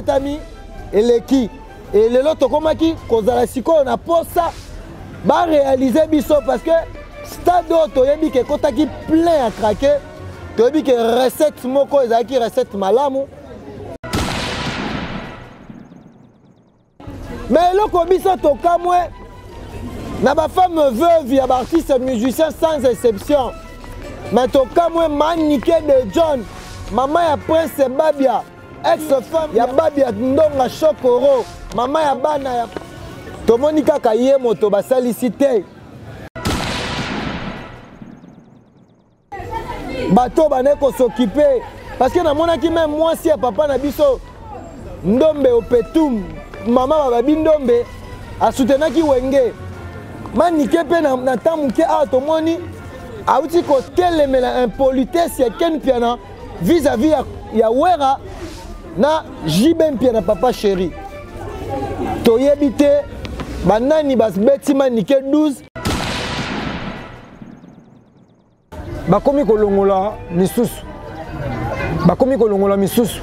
Tami eleki e lelo tokomaki kozala sikoyo na posa barealize biso parce que stade oyo toyebi ke ekotaki plein ya craque, toyebi ke recette moko ezalaki recette malamu. Mais eloko biso tokamwe na bafemme veuve ya baartiste musicien sans exception, mais tokamwe Manike de John, mama ya Prince Babia, ex-femme ya Babia Ndonga Shokoro, mama ya bana ya tomoni kaka ye moto basalisi te. Bato bandaki kosokipe parce que namonaki meme mwasi ya papa na biso Ndombe Opetum, mama bababi Ndombe, asutenaki Wenge. Manike mpe na ntan moke awa tomoni awuti kotelemela impolitesse ya Ken Mpiana vis-à-vis ya Wera na JB Mpiana papa chéri. Toyebi te banani babeti Manike 12. Bakomi kolongola misusu, bakomi kolongola misusu,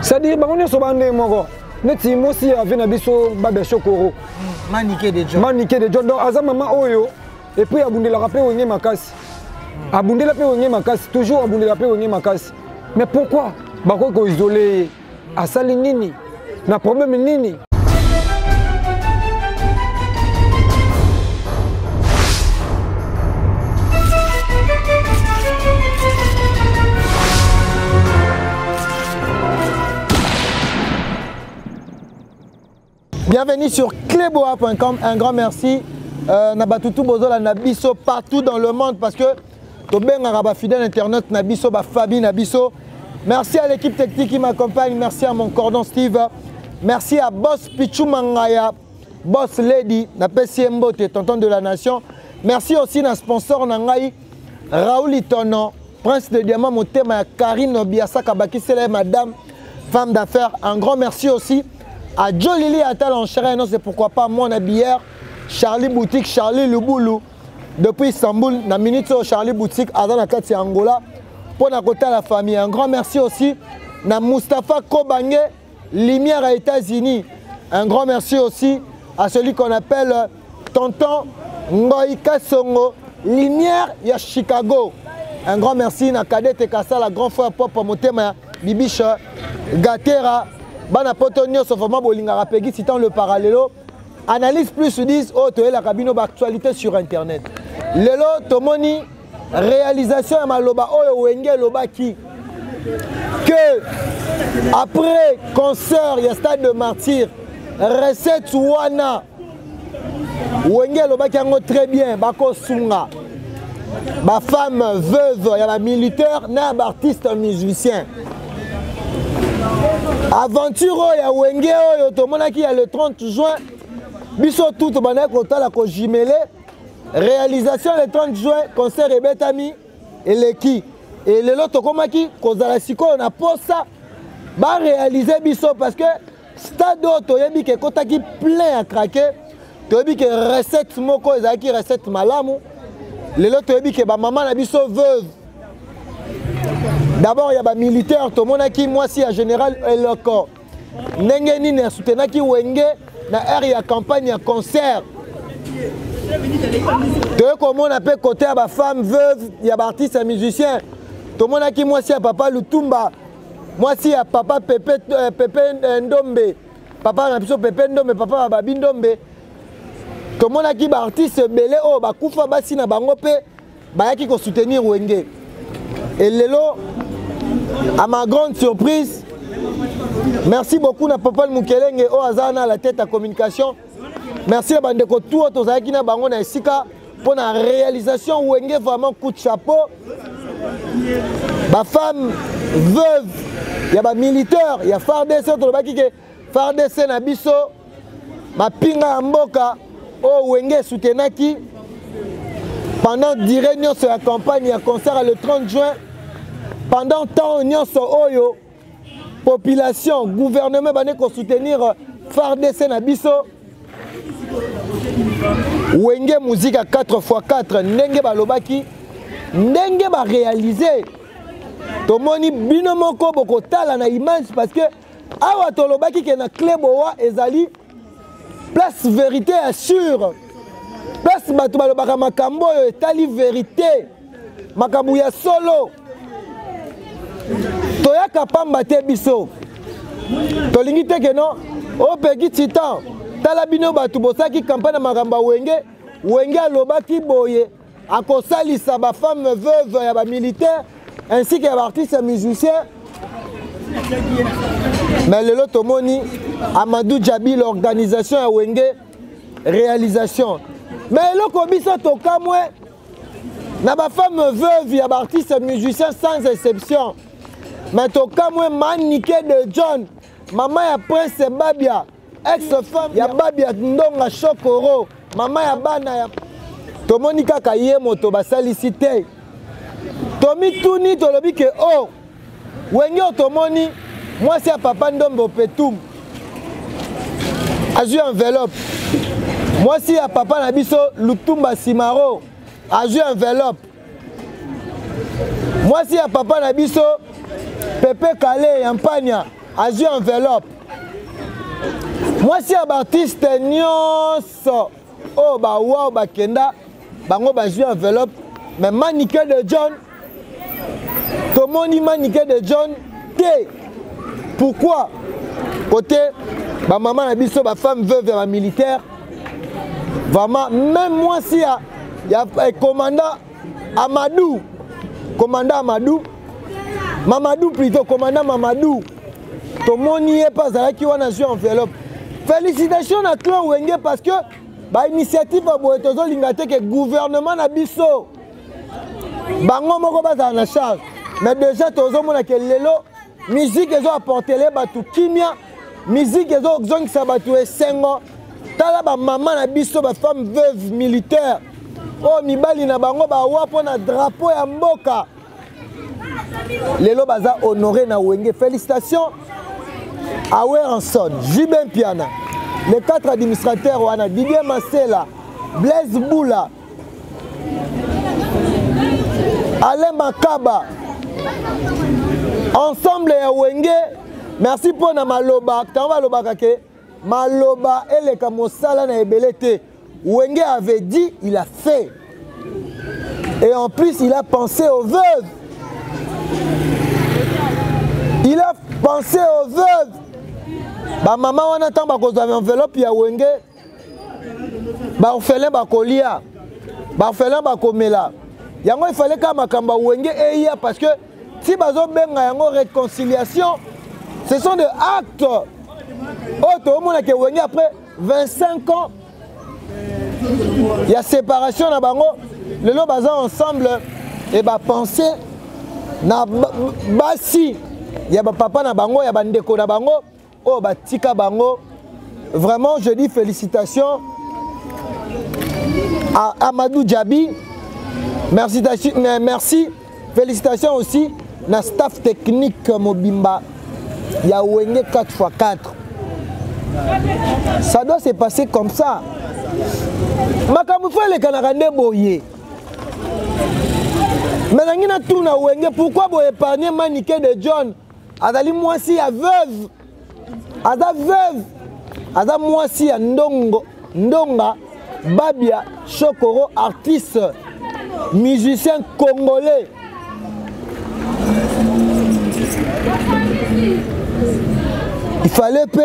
c'est-à-dire bango nyonso ba ndenge moko, neti mosi ya vie na biso Babia Shokoro, Manike de John. Manike de John, donc aza mama oyo et puis abundelaka mpe Wenge makasi, abundela mpe Wenge makasi, toujours abundela mpe Wenge makasi. Mais pourquoi bakoki koisole ye? Asali nini? Na problème nini? Bienvenue sur cleboa.com. Un grand merci na batutu bozola na biso partout dans le monde parce que tobengaka ba fidèle internaute na biso, ba famille na biso. Merci à l'équipe technique qui m'accompagne, merci à mon cordon Steve, merci à Boss Pichou Mangaya, Boss Lady, na pesi Mbote, tonton de la nation. Merci aussi na sponsor na ngai Raoul Itono, Prince de Diamant, motema ya Karine Biasaka Bakisela, madame femme d'affaires. Un grand merci aussi à Jolili Atal en chair, non c'est pourquoi pas mon habilleur Charlie Boutique, Charlie Luboulou depuis Istanbul, na minute oyo Charlie Boutique aza na kati ya Angola pour na kota la famille. Un grand merci aussi na Mustapha Kobange, lumière à États-Unis. Un grand merci aussi à celui qu'on appelle Tonton Ngoy Kasongo, lumière ya Chicago. Un grand merci na Cadette Kasala, grand frère Pop Motema Bibiche Gatera, bana poto nyonso vraiment bolingaka Peggy Titan le parallelo. Analyse plus 10 oyo toyelaka bino ba actualité sur internet. Lelo tomoni réalisation ya maloba oyo Wenge elobaki que après concert ya stade de Martyr, recette wana Wenge elobaki yango très bien, bakosunga ba femme veuve ya ba militaire na ba artiste musicien. Aventure oyo ya Wenge oyo tomonaki ya le 30 juin, biso tout tobandaki kotala kojimele réalisation le 30 juin, concert ebetami eleki e lelo tokomaki kozala sikoyo na posa barealize biso parce que stade oyo toyebi ke ekotaki plein ya craque, toyebi ke recette moko ezalaki recette malamu. Lelo toyebi ke bamama na biso veuve d'abord ya bamilitaire, tomonaki mwasi ya général Eloko ndenge nini asutenaki Wenge na aire ya campagne ya concert. Toye komona mpe côté ya bafemme veuve ya baartiste ya musicien, tomonaki mwasi ya papa Lutumba, mwasi ya papa Pepe, Pepe Ndombe, papa na biso Pepe Ndombe, papa ya Babi Ndombe. Tomonaki baartiste ebele oyo bakufa basi na bango mpe bayaki kosoutenir Wenge. Et lelo, à ma grande surprise, merci beaucoup na Papa Mukelenge oyo aza na la tête ya communication. Merci na bandeko tout oyo tozalaki na bango na esika mpo na réalisation Wenge, vraiment coup de chapeau. Ba femme veuve ya ba militaire ya FARDC, tolobaki ke FARDC na biso mapinga ya mboka oyo Wenge soutenaki pendant durée nyonso ya campagne ya concert le 30 juin, pendant temps nyonso oyo population gouvernement bande ko soutenir FARDC na biso. Wenge musique à 4x4 ndenge balobaki, ndenge ba réaliser, tomoni bino moko bokotala na image parce que Awa tolobaki ke na Clé Boa ezali place vérité ya sûre, place bato balobaka makambo oyo etali vérité, makambo ya solo. Toyaka pamba te biso. Tolingi te ke non, opeki titan, tala bino bato bosalaki campagne na makambo ya Wenge, Wenge alobaki boye akosalisa ba femme veuve ya ba militaire ainsi que ya ba artiste musicien. Mais lelo tomoni Amadou Djabi, l'organisation ya Wenge, réalisation. Mais eloko biso tokamwe na ba femme veuve ya ba artiste musicien sans exception. Mais tokamwe Manike de John, mama ya Prince Babia, ex-femme ya Babia Ndonga Chokoro, mama ya bana ya tomoni kaka ye moto basalisi te. Tomituni tolobi ke oh Wenge oyo tomoni mwasi ya papa Ndombe Opetum azwi enveloppe, mwasi ya papa na biso Lutumba Simaro azwi enveloppe, mwasi ya papa na biso Pepe Kale ya Mpanya azwi enveloppe, mwasi ya baartiste nyonso oyo bawa oyo bakenda bango bazwi enveloppe. Mais Manike de John, tomoni Manike de John te. Pourquoi? Côté ba maman na biso, ba femme veuve ya ba militaire, vraiment même mwasi ya, ya eh, commandant Amadou, commandant Amadou, Mamadou plutôt, commandant Mamadou, tomoni ye pa azalaki wana azwi enveloppe. Félicitations na clan Wenge parce que ba initiative ya boye tozolinga te ke gouvernement na biso bango moko bazala na charge. Mais déjà tozomona ke lelo musique ezo apportele bato kimia, musique ezozongisa bato esengo. Tala ba mama na biso, ba femme veuve militaire oyo mibali na bango bawa mpo na drapeau ya mboka, lelo baza honoré na Wenge. Félicitations à Werrason, JB Mpiana, les 4 administrateurs wana, Didier Masela, Blaise Boula, Alain Makaba, ensemble ya Wenge. Merci mpo na maloba. Tango balobaka ke maloba eleka mosala na ebele te. Wenge avait dit, il a fait. Et en plus, il a pensé aux veuves. Il a pensé aux veuves. Ba mama wana tango bakozwa enveloppe ya Wenge, ba orphelin bakolia, ba orphelin bakomela. Yango il fallait ka makambo ya Wenge eya parce que si bazobenga yango réconciliation, ce sont des actes. Oyo toomona ke Wenge après 25 ans ya séparation na bango, lelo baza ensemble et ba penser na basi ya ba papa na bango, ya ba ndeko na bango oyo batika bango. Vraiment je dis félicitations à Amadou Djabi. Merci, merci. Félicitations aussi na staff technique mobimba ya Wenge 4x4. Ça doit se passer comme ça. Makambo fo elekanaka nde boye. Mais nangi na tuna Wenge, pourquoi bo épargner Manike de John? Azali mwasi ya veuve. Aza veuve. Aza mwasi ya ndongo, ndonga Babia Chokoro, artiste musicien congolais. Il fallait pe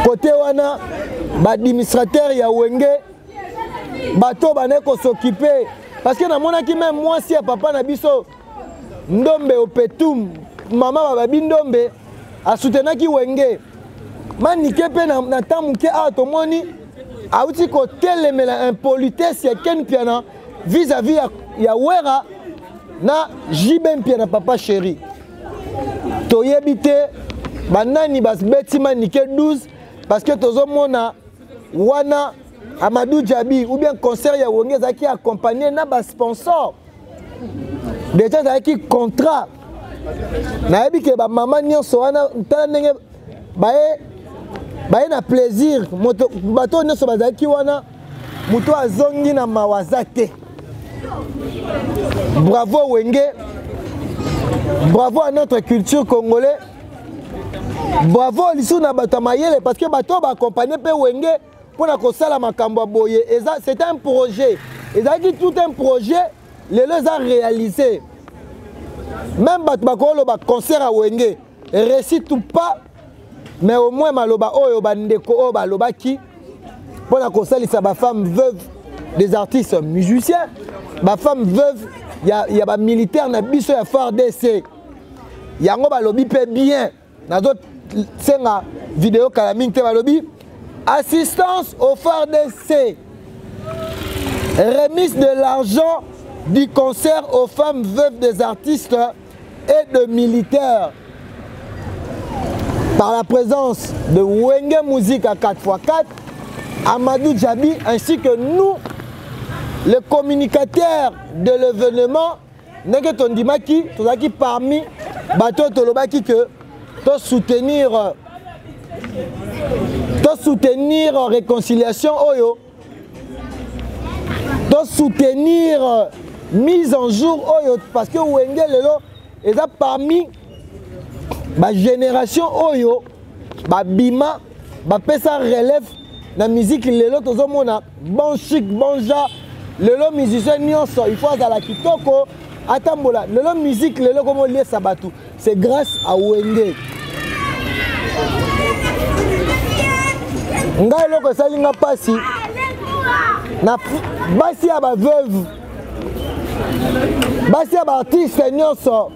côté wana ba administrateur ya Wenge bato bana ko s'occuper parce que namonaki même mwasi ya papa na biso Ndombe Opetum, mama bababi Ndombe asoutenaki Wenge. Manike pe na temps moke awa tomoni auti kotelemela impolitesse ya Ken Mpiana vis-à-vis ya Wera na JB Mpiana papa chéri. Toyebi te banani babeti Manike 12 parce que tozomona wana Amadou Djabi ou bien concert ya Wenge ezalaki accompagné na ba sponsor. Déjà ezalaki contrat. Nayebi ke ba mama nyonso wana tala ndenge baye na plaisir, moto bato nyonso bazalaki wana, moto azongi na mawa aza te. Bravo Wenge, bravo à notre culture congolaise. Bravo lisusu na bato ya mayele, parce que bato oyo baaccompagne mpe Wenge mpo na kosala makambo ya boye, eza c'est un projet, ezalaki tout un projet, lelo eza réalisé. Même bato bakoloba concert ya Wenge réussite ou pas, mais au moins maloba oyo bandeko oyo balobaki mpo na kosalisa bafemme veuve des artistes musiciens, bafemme veuve ya bamilitaire na biso ya FARDC, yango balobi mpe bien. Nazosenga video kala mingi te, balobi assistance au FARDC, remise de l'argent du concert aux femmes veuves des artistes et de militaires par la présence de Wenge Musique à 4x4, Amadou Djabi, ainsi que nous, les communicateurs de l'événement. Ndenge tondimaki, tozalaki parmi bato oyo tolobaki que to soutenir réconciliation oyo, to soutenir mise en jour oyo, parce que Wenge lelo eza parmi bagénération oyo babima, bapesa relève na musique. Lelo tozomona bon chic, bon genre. Lelo musicien nyonso il faut azala kitoko, atambola. Lelo musique, lelo komoliesa bato, c'est grâce à Wenge. Ngai eloko esali nga mpasi na basi ya baveuve, basi ya baartiste nyonso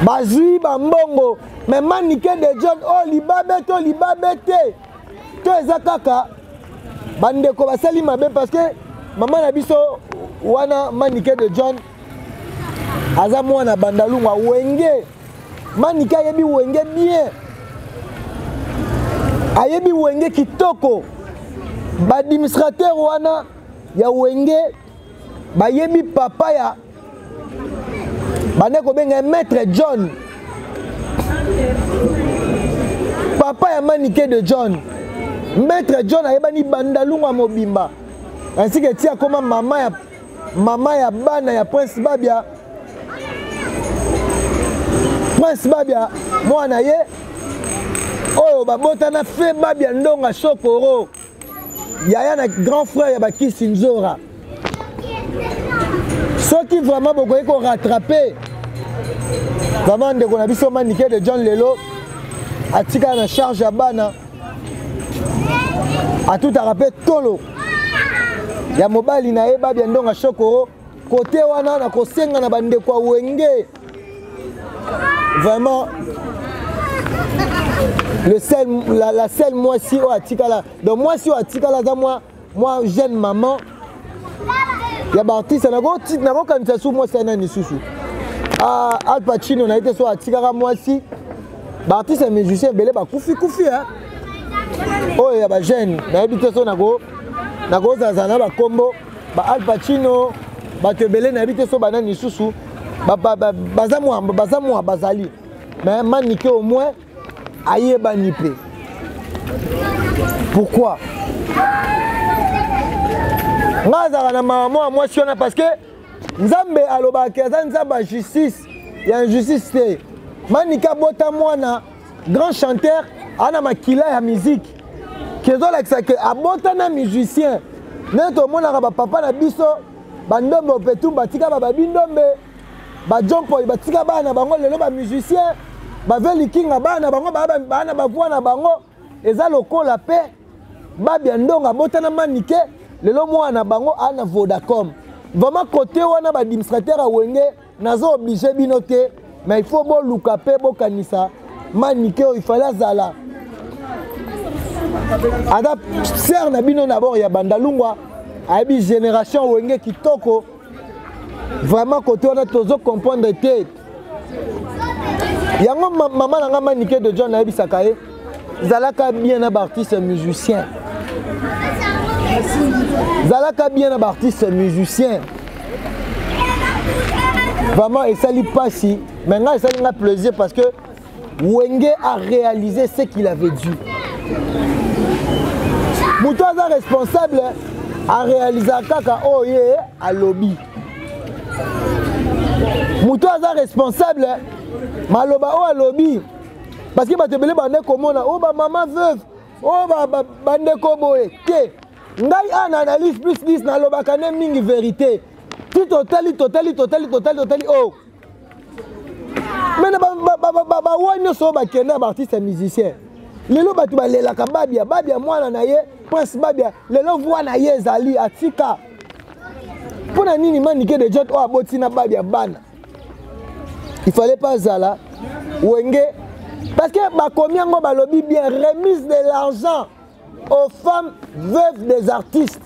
bazwi bambongo, mais Manike de John oyo libabe to libabe te, to eza kaka bandeko basali mabe, parce que mama na biso wana Manike de John aza mwana Bandalungwa. Wenge, Manike ayebi Wenge bien, ayebi Wenge kitoko. Baadministrateur wana ya Wenge bayebi papa ya bande kobenga Maître John, papa ya Manike de John. Maître John ayebani Bandalungwa mobimba, ainsi que ti akoma mama ya bana ya Prince Babia. Prince Babia mwana ye oyo babotana fe Babia Ndonga Sokoro, yaya na grand frère ya bakisi Nzora. Soki vraiment bokoki korattrape vraiment ndeko na biso Manike de John, lelo atikala na charge ya bana, atutaka mpe tolo ya mobali na ye Babia Ndonga Shokoro. Kote wana na kosenga na bandeko ya Wenge, vraiment le seul, la seule mwasi oyo atikala, donc mwasi oyo atikala aza mwa jeune maman ya baartiste. Nakokanisa su mwasi ya nani lisusu? Ah, Al Pacino na ye te, so atikaka mwasi. Baartiste ya musicien ebele bakufi kufi, oyo ya bajeune nayebi te, so nakozalazala na bakombo ba Al Pacino, bato ebele nayebi te so banani lisusu baza mwa bazali. Mais Manike au moins ayebani mpe. Pourquoi nga azalaka na mama mwa mwasi wana? Parce que Nzambe alobaka aza Nzambe ya justice, ya injustice te. Manike abota mwana grand chanteur, ana makila ya musique, kezolakisa ke abota na musicien. Ndenge tomonaka bapapa na biso bandombe opetu batika bababi ndombe, bajompoi batika bana na bango lelo bamusicien, bavelikinga bana na bango baa na bavoi na bango. Eza lokola mpe Babia Ndongo abotana Manike, lelo mwana na bango aa na Vodacom. Vraiment côté wana baadministrateur ya Wenge, naza oblige bino te, mais il faut boluka mpe bokanisa Manike oyo. Ifale azala aza sere na bino d'abord ya Bandalungwa, ayebi génération Wenge kitoko. Vraiment côté wana tozo comprendre te yango. Mama na nga Manike de John, nayebisaka ye, zalaka bien na baartiste musicien, zalaka bien na baartiste musicien. Vraiment esali mpasi, mais ngai esali nga plaisir, parce que Wenge a réalisé ce qu'il avait dû. Moto aza responsable aréalisa kaka oyo ye alobi. Moto aza responsable, maloba oyo alobi. Parce que bato ebele bande komona oyo bamama veuve oyo bandeko boye te. Ngai a na analyse plus 10 nalobaka nde mingi vérité. Ti totali totali totali totali totali oh. Mais na bawa nyonso oyo bakenda baartiste ya musicien lelo bato balelaka Babia, Babia mwana na ye Prince Babia lelo voi na ye ezali atika mpo na nini Manike de Jot oyo aboti na Babia bana il fallait pas azala Wenge parce que bakomi yango balobi bien remise de l'argent aux femmes veuves des artistes,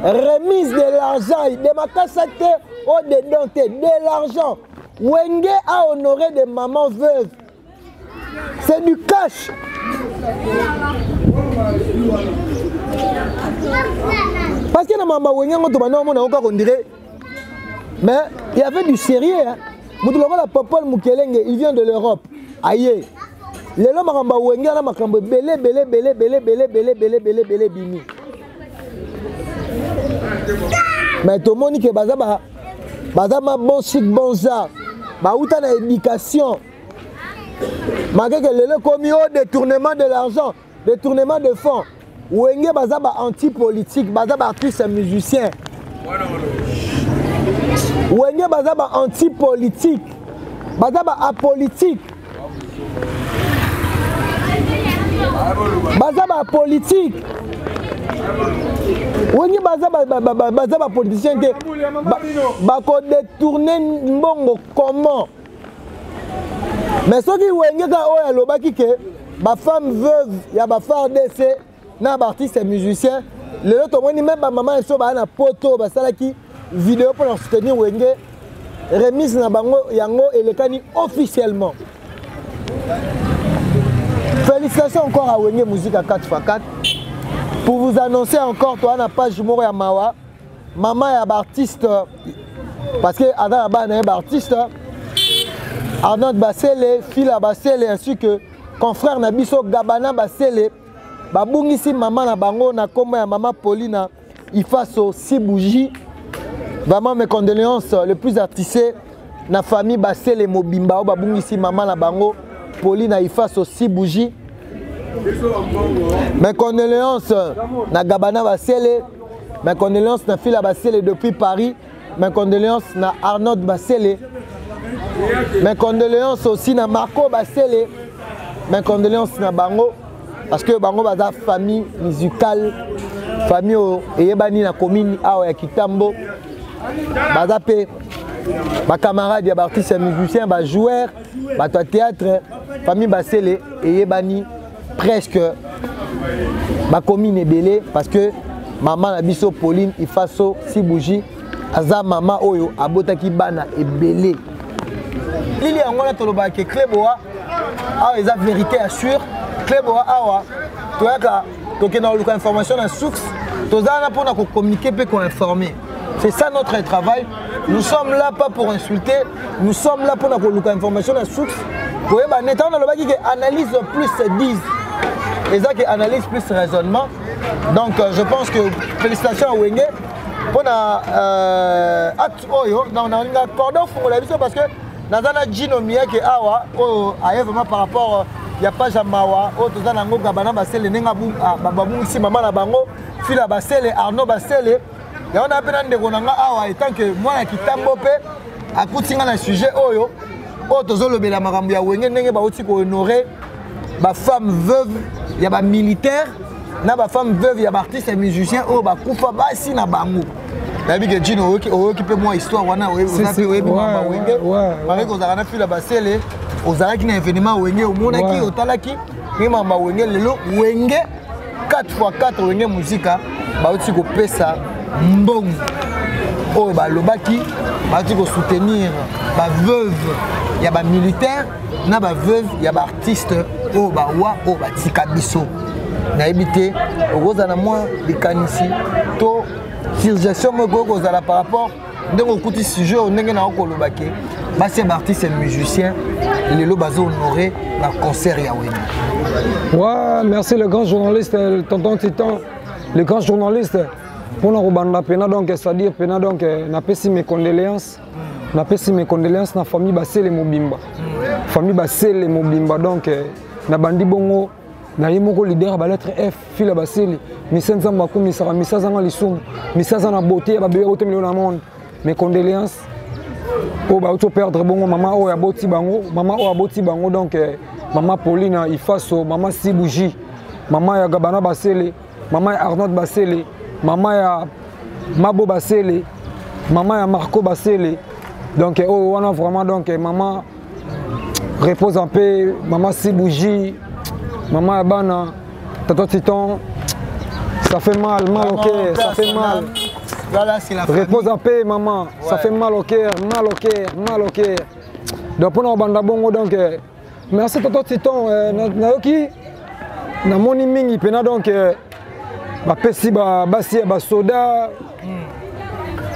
remise de l'argent de makasa te o de don te, de l'argent. Wenge a honoré des mamans veuves, c'est du cash. Parce que na mama Wenge yango tobanda omona yango kaka on dirait, mais il y avait du sérieux hein. Moto lokola Popol Mukelenge, il vient de l'Europe, aye lelo makambo ya Wenge wana makambo ebele ebele ebele ebele ebele ebele ebele ebele ebele ebimi, mais tomoni ke baza ba baza ma bon chic bon genre, bauta na éducation makeke. Lelo ekomi o détournement de l'argent, détournement de fonds. Wenge baza ba anti politique, baza ba artiste musicien. Wenge baza ba anti politique, baza ba apolitique, baza ba politique. Wenge baza ba politicien te. Bakodétourne mbongo comment? Mais soki Wenge kaka oyo alobaki ke bafemme veuve ya ba FARDC na baartiste musicien, lelo tomoni même bamama eso baya na poto basalaki video mpona soutenir Wenge, remise na bango yango elekani officiellement. Félicitations encore à Wenge Musique à 4x4. Pour vous annoncer encore, toi na page moko ya mawa, mama ya baartiste, parce que aza na bana na ye baartiste, Arnold Basele, Fila Basele ainsi que confrère na biso Gabana Basele, babungisi mama na bango na kombo ya mama Paulina Ifaso Sibouji. Vraiment mes condoléances le plus attissées na famille Basele mobimba oyo babungisi mama na bango Paulina Ifaso Sibouji. Mes condoléances na Gabana Basele, mes condoléances na Fila Basele depuis Paris, mes condoléances na Arnold Basele, mes condoléances aussi na Marco Basele, mes condoléances na bango parce que bango baza famille musicale, famille oyo eyebani na commune awa ya Kitambo, baza pe bacamarade ya baartiste ya musicien, bajoueur, bato ya théâtre. Famille Basele eyebani presque bacommune ebele parce que mama na biso Pauline Ifaso Sibouji aza mama oyo abotaki bana ebele. Lili yango wana tolobaka ke Cleboa awa eza vérité assure. Cleboa awa toyaka tokenda koluka information na source, toza wana mpona kocommuniquer mpe koinformer. C'est ça notre travail. Nous sommes là pas pour insulter, nous sommes là pour koluka information na source, koyeba nde ntango nalobaki ke analyse plus 10 eza ke analyse plus raisonnement. Donc je pense que félicitations à Wenge mpona acte oyo. Donc nalinga cordon fungola biso parce que naza na Gino Miyake awa oyo aye vraiment par rapport ya page ya mawa oyo toza nango, Gabana Basele ndenge babungisi mama na bango, Fila Basele, Arnaud Basele. Yango na mpe na ndeko na nga awa etant que mwana Kitambo mpe akuti nga na sujet oyo oyo tozolobela makambo ya Wenge ndenge bauti kohonore bafemme veuve ya bamilitaire na bafemme veuve ya baartiste ya musicien oyo bakufa basi na bango. Nayebi ke Jino oyoki mpe mwa histoire wana, oza mpe oyebi mamba Wenge malgré kozalaka na Fila Basele, ozalaki na événement Wenge, omonaki, otalaki ndenge mamba Wenge. Lelo Wenge 4x4, Wenge Muzika bauti kopesa mbongo oyo balobaki bauti kosoutenir baveuve ya bamilitaire na baveuve ya baartiste oyo bawa oyo batika biso. Nayebi te okozala na mwa likanisi to suggestion moko ekoki kozala par rapport ndenge okuti sujet oyo, ndenge na okoloba ke basi ya baartiste ya musicien lelo baza honoré na concert ya Wenge. Ouais, merci le grand journaliste, le tonton Titan, le grand journaliste. Mpona kobanda pena donc, c'est-à-dire pena donc, napesi mes condoléances, napesi mes condoléances na famille Basele mobimba. Famille Basele mobimba donc eh, na bandi bongo na ye moko leader ya balettre F fila Basele misa nzambe akumisaka misa azanga lisumu misa aza na beauté ya babebe otemeli na monde. Mes condoléances oyo bauti operdre bongo mama oyo aboti bango mama oyo aboti bango donc eh, mama Paulina Ifaso mama Sibouji mama ya Gabana Basele mama ya Arnold Basele mama ya Mabo Basele mama ya Marco Basele donc eh, oyo wana vraiment donc eh, mama repose en paix mama Sibouji mama ya bana tata Titan ça fait mal mal au cœur ça fait mal. Voilà, c'est la repose en paix maman. Ouais. Ça fait mal au cœur, mal au cœur, mal au cœur. Donc pour nous banda bongo donc eh, merci tonton Titon eh, nayoki namoni mingi pena donc eh, bapesi basi ya basoda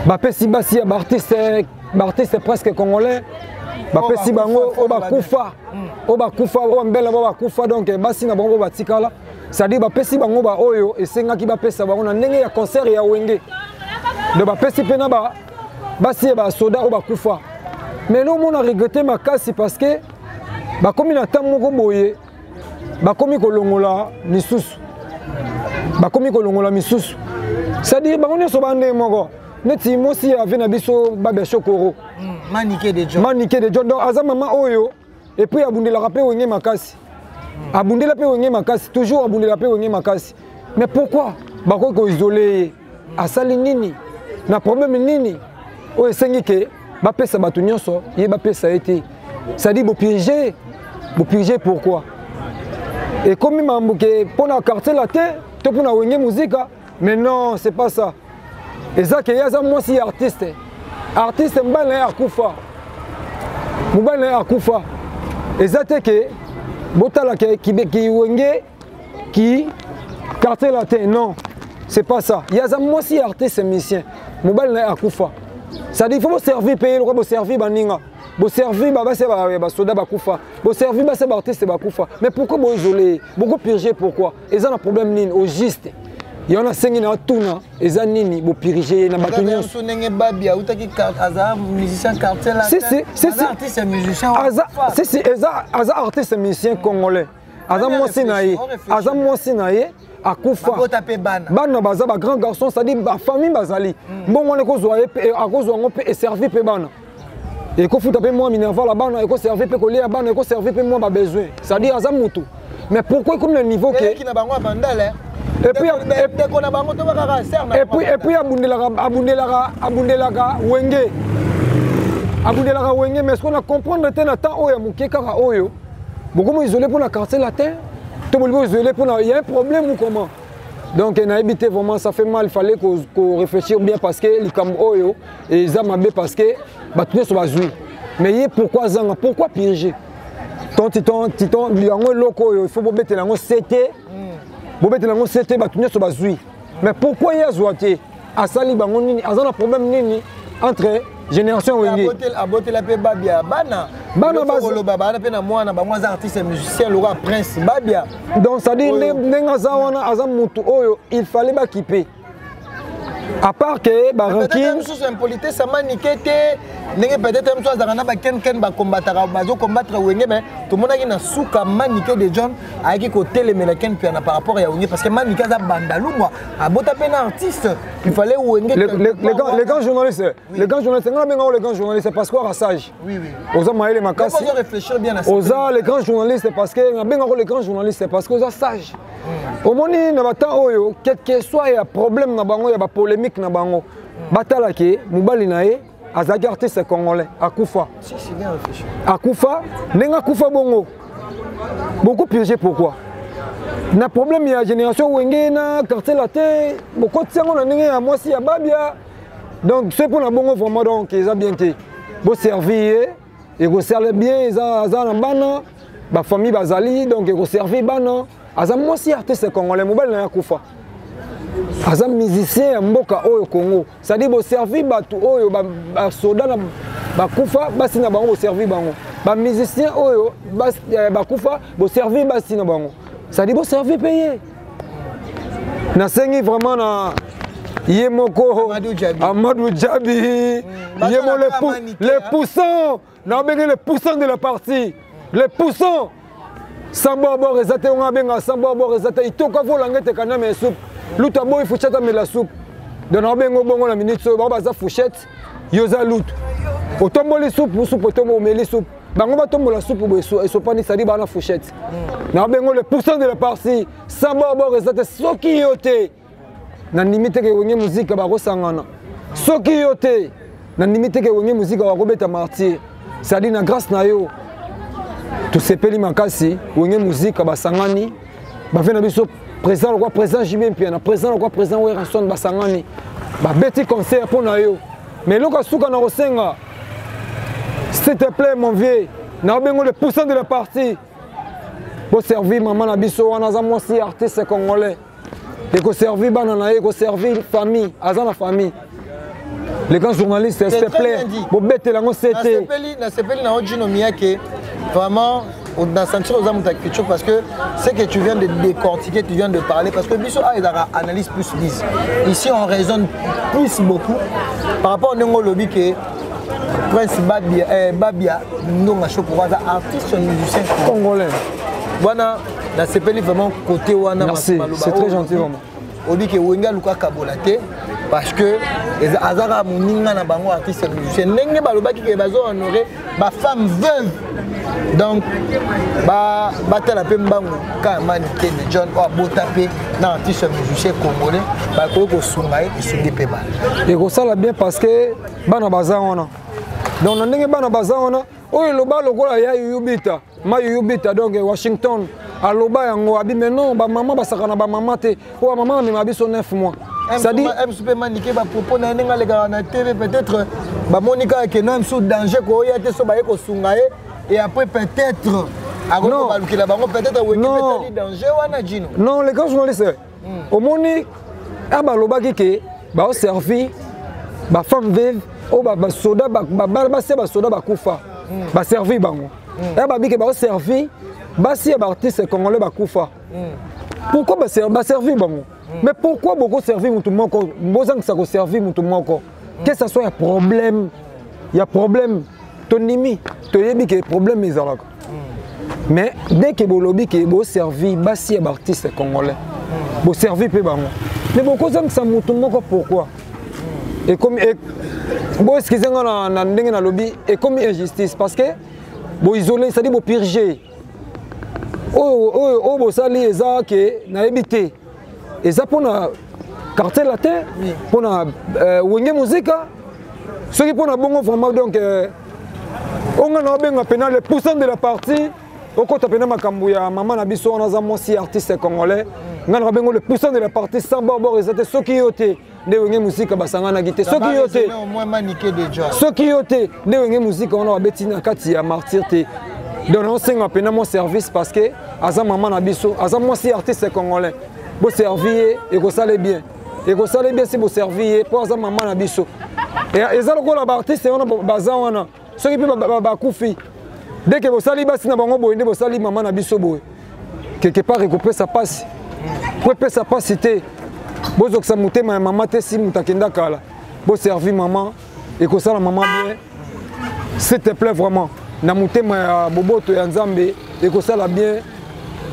bapesi basi ya baartiste baartiste presque congolais bapesi bango oyo bakufa oyo bakufa oyo bambela bao bakufa donc basi na bango batikala c'est-à-dire bapesi bango baoyo esengaki bapesa bango na ndenge ya concert ya wenge donc bapesi mpe na basi ya basoda oyo bakufa mais lelo omona regrete makasi parce que bakomi na ntango moko boye bakomi kolongola misusu bakomi kolongola misusu c'est-à-dire bango nyonso ba ndenge moko neti mwasi ya ave na biso babia shokoro Manike de John. Manike de John donc aza mama oyo et puis abundelaka mpe wenge makasi abundela mpe wenge makasi toujours abundela mpe wenge makasi mais pourquoi bakoki koisole ye asali nini na problème nini oyo esengi ke bapesa bato nyonso ye bapesa ye te c'est-à-dire bopirige bopirige pourquoi ekomi mambo ke mpo na quartier la te to mpo na wenge muzika mais non c'est pas ça eza ke ye aza mwasi ya artiste artiste mobali na ye akufa mobali na ye akufa eza te ke botala ke kiwenge ki quartier latin non c'est pas ça ye aza mwasi ya artiste musicien mobali na ye akufa c'est-à-dire il faut boservir mpe ye lokola boservir baninga boservir babasi ya basoda bakufa boservir basi ya baartiste bakufa mais pourquoi boisole ye bokopurge pourquoi eza na problème nini au juste yango nasengi na atuna eza nini bopirige ye na bato nyonso ndenge babi autaki aza musicien quartier si si si si artiste musicien aza si si eza aza artiste musicien congolais aza mwasi na ye aza mwasi na ye akufa bana baza ba grand garçon c'est-à-dire bafamille bazali mbongo wana ekozwa ye akozwa yango mpe eservi mpe bana ekofuta mpe mwa minerval ya bana ekoservi mpe kolia ya bana ekoservi mpe mwa babesoin c'est-à-dire aza motu mais pourquoi ekomi na niveau ke et puis et puis abundelaka abundelaka abundelaka wenge abundelaka wenge mais ce qu'on a comprendre te na temps oyo ya moke kaka oyo bokomi isolé mpo na quartier latin to bolingi isolé mpo na y a un problème ou comment donc nayebi te vraiment ça fait mal il fallait qu'on réfléchir bien parce que likambo oyo eza mabe parce que bato nyonso bazwi mais ye pourquoi azanga pourquoi piéger ton titon titon yango eloko oyo il faut bobetela yango sete bobetela yango sete bato nyonso bazwi mais pourquoi ye azwa te asali bango nini aza na problème nini entre génération wenge abotela mpe babia bana bana bazoloba bana mpe na mwana bango aza artiste musicien lokola prince babia donc c'est-à-dire ndenge aza wana aza motu oyo il fallait bakipe à part que baranking mosusu impolitesse amanike te ndenge peut-être mosusu azalaka na bakenken bakombataka bazokombattre wenge mais tomonaki na suka manike de john ayaki kotelemela ken piana par rapport ya wenge parce que manike aza bandalungwa abota mpe na artiste il fallait wenge les grands journalistes les grands journalistes nga nabenga les grands journalistes parce que oza sage oza mayele makasi oza les grands journalistes parce que nabengako les grands journalistes parce que oza sage omoni na batemps oyo quelque soit ya problème na bango ya bapolémique na bango batala ke mobali na ye azalaki artiste congolais akufa akufa ndenge akufa bongo beaucoup piégé pourquoi na problème ya génération wenge na quartier latin bokotisi yango na ndenge ya mwasi ya babia donc soki mpona bongo vraiment donc eza bien te boservi ye ekosala bien eza aza na bana bafamille bazali donc ekoservi bana aza mwasi artiste congolais mobali na ye akufa aza musicien ya mboka oyo congo c'est-à-dire boservi bato oyo basoda na bakufa basi na bango boservi bango bamusicien oyo bakufa boservi basi na bango c'est-à-dire boservi mpe ye nasengi vraiment na ye moko Amadou Djabi ye mo le poussin. Naobenge le poussant de la partie, le poussant sans bord eza te. Onga abenga sans bord eza te. Itoka volanga ete kaname ya soupe, lutu aboyi fourchette, amela soupe. Donc naobenga bongo na minute oyo, bango baza fourchette, yo oza lutu, otomboli supu, supu otombo, omeli supu, bango batombola supu boye esopani, sadi bana fourchette. Naobengo le pourcent de la partie sans bord eza te. Soki yo te, nandimi te ke Wenge Muzika bakosangana. Soki yo te, nandimi te ke Wenge Muzika bakobeta Martyr. C'est-à-dire na grâce na yo tosepeli makasi. Wenge Muzika basangani, bave na biso président lokwa président JB Mpiana, président lokwa président Werrason, basangani, babeti concert mpo na yo. Mais eloko ya suka na kosenga, s'il te plaît mon vieux, naobengo le poussant de la partie, boservi mama na biso wana, aza mwasi artiste congolais, ekoservi bana na ye, ekoservi famille, aza na famille. Les grands journalistes, s'il te plaît, bobetela yango sete. Nasepeli na Ojino Miyake vraiment, na sentir oza moto ya culture, parce que ce que tu viens de décortiquer, tu viens de parler, parce que biso a ezalaka analyse plus 10 ici, on raisonne plus beaucoup par rapport ndenge olobi ke Prince Babia, Babia Ndonga Shokoro aza artiste musicien congolais. Wana nasepeli vraiment côté wana. Merci, c'est très gentil vraiment. Obi ke Wenge aluka kabola te, parce que aza kaka moninga na bango artiste musicien. Ndenge balobaki ke bazo honore bafemme veuve, donc batala mpe mbangu kaka Manike de John oyo abota mpe na artiste musicien congolais, bakoki kosunga ye, esungi mpe bana. Ekosala bien, parce que bana baza wana. Donc na ndenge bana baza wana, oyo eloba lokola ya Yuyubita Mayuyubita, donc Washington aloba yango abi, mais non, bamama basaka na bamama te, mpo bamama bamema biso 9 mois. C'est-à-dire msu mpe Manike, bapropos na ye ndenge alekaka na TV, peut-être bamoni kaka ke na msu danger koya te, so baye kosunga ye et après peut-être akoki balukela bango, peut-être Wenge petali danger wana, Jino. Non, les grands journalistes, omoni a balobaki ke baoservi bafemme veuve oyo basoda, basi ya basoda bakufa, baservi bango. Ya babi ke baoservi basi ya baartiste congolais bakufa. Pourquoi baservi bango? Mais pourquoi bokoservi motu moko, bozangisa koservi motu moko? Que ça soit ya problème, ya problème tondimi, toyebi ke problème ezalaka, mais dès que bolobi ke boservi basi ya baartiste congolais, boservi mpe bango, mais bokozangisa motu moko pourquoi? Ekomi, boexcuse nga na ndenge nalobi, ekomi injustice, parce que boisole, c'est-à-dire bopurge oyo oyo bosali eza ke nayebi te, eza mpona Quartier Latin, mpona Wenge Muzika, soki mpona bongo vraiment. Donc onga na obenga mpena le poussant de la partie, okota mpena makambo ya mama na biso wana, aza mwasi artiste congolais. Ngai na babengo le poussant de la partie sans bord eza te. Soki yo te, nde Wenge Muzika basanganaki te. Soki yo te, soki yo te, nde Wenge Muzika wana babeti na kati ya Martyr te. Donc naosenga mpena mwa service, parce que aza mama na biso, aza mwasi artiste congolais, boservi ye, ekosala bien, ekosala bien si boservi ye, mpo aza mama na biso. Eza lokola baartiste wana baza wana, soki mpe bakufi, dès que bosali basi na bango boye, nde bosali mama na biso boye, quelque part ekopesa mpasi, po epesa mpasi te, bozokisa motema ya mama te. Si moto akenda kala, boservi mama, ekosala mama bien, s'il te plaît vraiment, na motema ya boboto ya Nzambe, ekosala bien.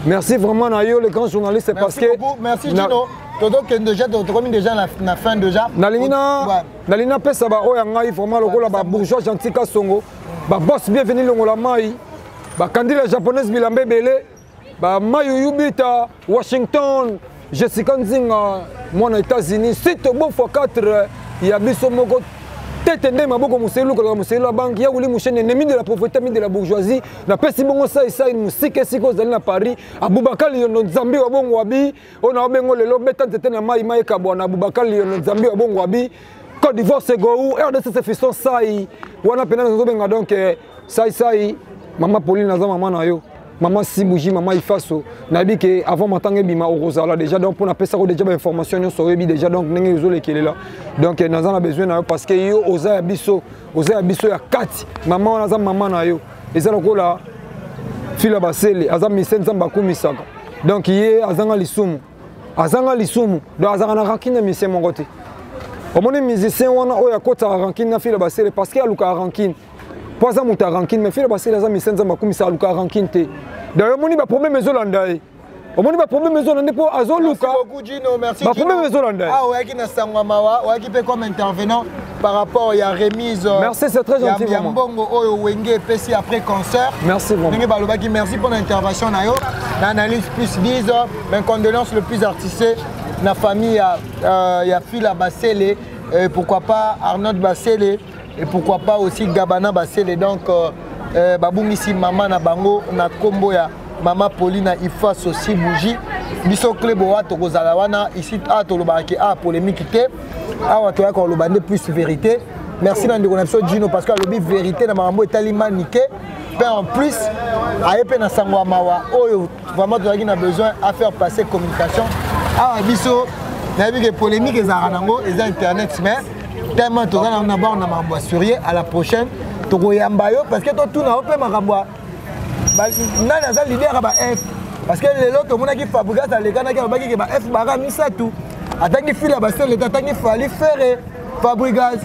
Merci vraiment na yo le grand journaliste. Merci parce que beaucoup. Merci Gino. Tozokende déjà, tokomi déjà na fin déjà. Nalingi na nalingi napesa baoyo ya ngai vraiment lokola babourgeois gentil Kasongo, baboss bienvenu longola mai, bakandila japonaise, bilamba ebele, bamayuyu bita Washington, Jessica Nzinga mwana États-Unis, site bo fois 4 ya biso moko tete nde maboko moselu lukalaka moselu ya banque ya wuli mushene, ennemi de la pauvreté, ami de la bourgeoisie. Napesi bongo saisai mosika esika ozali na Paris, Abubakar Liyondo Nzambi wa bongo abi oyo na obengo lelo beta nzete na mai mai ekabwa na Abubakar Liyondo Nzambi wa bongo abi Côte d'Ivoire Segou RDC Fiston Sai wana mpena nazobenga. Donc sai sai mama Pauline aza mama na yo, mama Sibouji, mama Ifaso, nayebi ke avant matanga ebima okozala déjà. Donc mpo napesako déjà bainformation nyonso oyebi déjà, donc ndenge ozolekelela. Donc naza na besoin na yo, parce que yo oza ya biso, oza ya biso ya kati. Mama wana aza mama na yo, eza lokola fila basele, aza mise Nzambe akumisaka. Donc ye azanga lisumu, azanga lisumu, donc azalaka na rancune na musicien moko te. Omoni musicien wana oyo akotaka rancune na fila basele, parce que alukaka rancune. Mpo aza moto ya rancune, mais Fila Basele aza misala Nzambe akumisa, aluka rancune te. D'ailleurs omoni baproblème ezolanda ye, omoni baproblème ezolanda mpo azoluka baproblème ezolanda ye. Ah, oyaki na sango ya mawa, oyaki mpe comme intervenant par rapport ya remise. Merci, c'est très gentil. Ya mbongo oyo Wenge epesi après concert. Merci vraiment. Ndenge balobaki, merci pour l'intervention na yo na analyse plus 10. Mes condoléances le plus artisé na famille ya Fila Basele et pourquoi pas Arnaud Basele et pourquoi pas aussi Gabana Basele. Donc babungisi mama na bango na kombo ya mama Paulina Ifa Sosi Bougie. Biso Cleboa tokozala wana ici a tolobaka ke a polémique te, awa toyaka koloba nde plus vérité. Merci na ndeko na biso Gino parce que alobi vérité na makambo etali Manike, mpe en plus aye mpe na sango ya mawa oyo vraiment tozalaki na besoin à faire passer communication. Awa biso nayebi ke polémique ezalaka nango eza internet, mais tellement toza na bord na makambo ya sérieux. À la prochaine tokoyamba yo parce que totuna yo mpe makambo ya nani aza leader ya ba F, parce que lelo tomonaki Fabrigas alekanaki, alobaki ke ba F baka misato, atangi Fila Basele te, atangi Fally, Ferre, Fabrigas,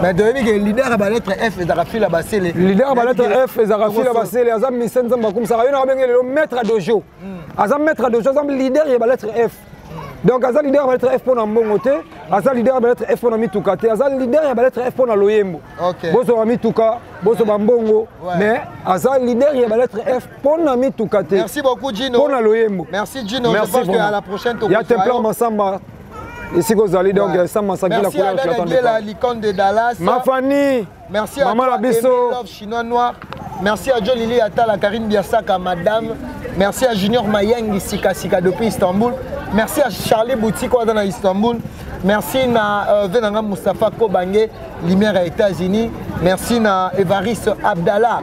mais toyebi ke leader ya balettre F ezalaka Fila Basele. Leader ya balettre F ezalaka Fila Basele, aza mise Nzambe akumisaka yo. Na babenge lelo maître dojo, aza maître dojo, aza leader ya balettre F. Donc aza leader ya balettre F mpo na mbongo te, aza leader ya balettre F mpo na mituka te, aza leader ya balettre F mpo na loyembo. Bozwa mituka, bozwa bambongo, mais aza leader ya balettre F mpo na mituka te. Merci beaucoup, Gino. Mpo na loyembo. Merci, Gino. Merci. Je pense que à la prochaine. Ya Templar Masamba esika ozali, donc Samba Masaki, la couleur. Merci à la licorne de Dallas. Ma Fanny. Merci à Maman toi, la biso. Love Chinois Noir. Merci à John Lili Atala, Karine Biasaka, madame. Merci à Junior Mayangi Sika Sika depuis Istanbul. Merci à Charlie Boutique dans Istanbul. Merci na Venanga Mustafa Kobange, lumière à États-Unis. Merci na Evariste Abdallah.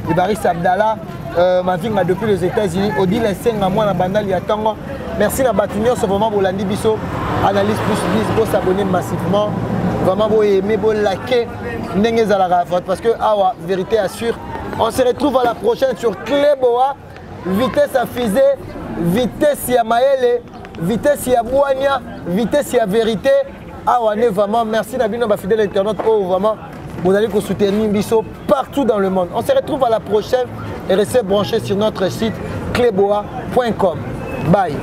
Evariste Abdallah, Mavinga depuis les États-Unis. Odile Senga, moi, na Bandal Yatango. Merci na bato nyonso vraiment bolandi biso. Analyse plus 10, bo s'abonner massivement. Vraiment, bo aimer, bo liker. Ndenge ezalaka, parce que awa vérité assure. On se retrouve à la prochaine sur Cleboa. Vitesse à fusée, vitesse ya mayele, vitesse ya bwania, vitesse ya vérité. Awa ne vraiment merci na bino ba fidèle internaute oyo vraiment vous allez soutenir biso partout dans le monde. On se retrouve à la prochaine et restez branchés sur notre site cleboa.com. Bye.